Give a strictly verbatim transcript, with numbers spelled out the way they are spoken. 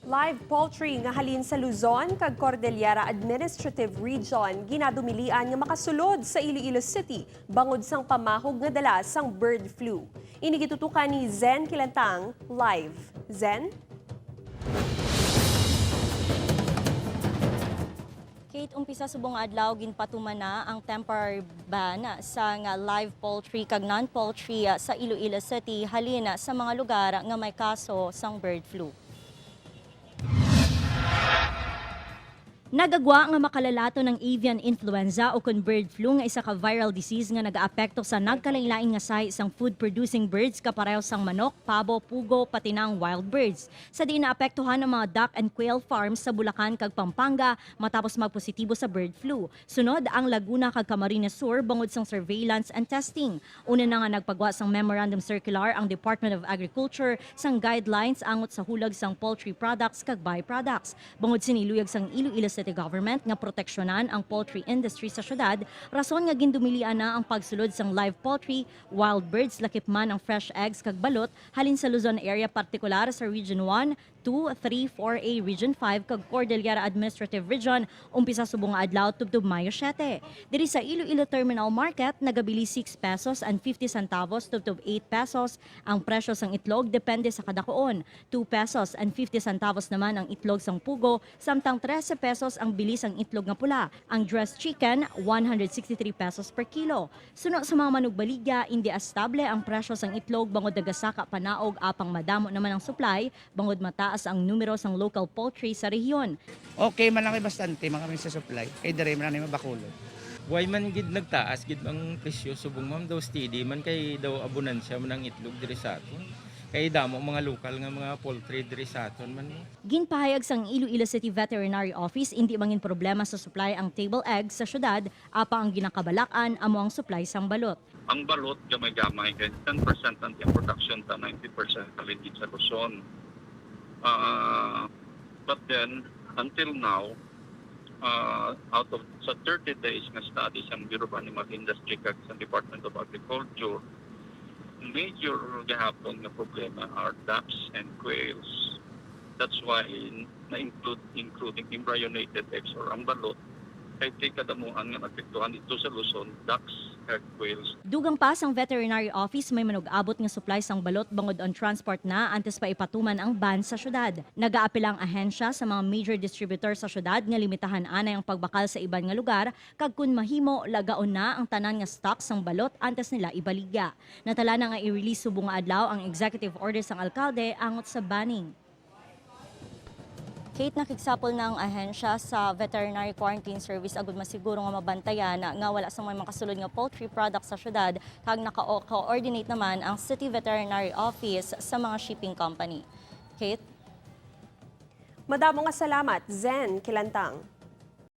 Live poultry nga halin sa Luzon kag Cordillera Administrative Region ginadumilian nga makasulod sa Iloilo City bangod sang pamahog nga dala sang bird flu. Ini gitutukan ni Zen Kilantang live. Zen? Kate, umpisa subong nga adlaw ginpatuman na ang temporary ban sa nga live poultry kag non-poultry, ah, sa Iloilo City halin sa mga lugar nga may kaso sang bird flu. Nagagwa nga makalalaton ang avian influenza o kon bird flu nga isa ka viral disease nga nagaapekto sa nagkalainlain nga sahi sang food-producing birds kapareho sang manok, pabo, pugo, pati na ang wild birds. Sa diin naapektuhan ang mga duck and quail farms sa Bulacan kag Pampanga matapos magpositibo sa bird flu. Sunod ang Laguna kag Camarines Sur bangod sang surveillance and testing. Una na nga nagpagwa sang memorandum circular ang Department of Agriculture sang guidelines angot sa hulag sang poultry products kag byproducts. Bangod sini, luyag sang Iloilo City Government nga proteksyonan ang poultry industry sa syudad, rason nga gindumilian na ang pagsulod sang live poultry, wild birds, lakip man ang fresh eggs kag balot halin sa Luzon area, partikular sa Region one, two, three, four A, Region five kag Cordillera Administrative Region, umpisa subong nga adlaw tubtob Mayo siete. Diri sa Iloilo Terminal Market, nagabili six pesos and fifty centavos tubtob eight pesos ang presyo sang itlog, depende sa kadakuon. Two pesos and fifty centavos naman ang itlog sang pugo, samtang trese pesos ang bili sang itlog nga pula. Ang dressed chicken, one hundred sixty-three pesos per kilo. Suno sa mga manugbaligya, indi estable ang presyo sang itlog bangod nagasaka panaog, apang madamo naman ang supply bangod mataas ang numero sang local poultry sa rehiyon. Okay man lang kay bastante man kami sa supply. Kay diri man lang mabakulod. Why man gid nagtaas gid ang presyo subong, ma'am, daw steady man kay daw abonansya man ang itlog diri sa aton. Kay damo mga lokal nga mga poultry diri sa aton man, eh. Ginpahayag sang Iloilo City Veterinary Office, indi mangin problema sa supply ang table egg sa syudad, apang ang ginakabalak-an amo ang supply sang balot. Ang balot gamay-gamay kay ten percent ang production ta, ninety percent halin gid sa Luzon. Ah, but then, until now, ah, out of sa thirty days nga study sang Bureau of Animal Industry kag sa Department of Agriculture, major gahapon nga problema are ducks and quails. That's why na-include including embryonated eggs or ang balot kay ti kadamuhan nga naapektuhan dito sa Luzon, ducks kag quails. Dugang pa sang Veterinary Office, may manug-abot nga supply sang balot bangod on transport na antes pa ipatuman ang ban sa syudad. Nagaapila ang ahensya sa mga major distributor sa syudad nga limitahan anay ang pagbakal sa iban nga lugar, kag kun mahimo, lagaon na ang tanan nga stock sang balot antes nila ibaligya. Natala na nga i-release subong nga adlaw ang executive order sang alkalde angot sa banning. Kate, nakigsapol na ang ahensya sa Veterinary Quarantine Service agud masiguro nga mabantayan nga wala sang may makasulod nga poultry products sa syudad, kag naka-coordinate naman ang City Veterinary Office sa mga shipping company. Kate? Madamo nga salamat, Zen Kilantang.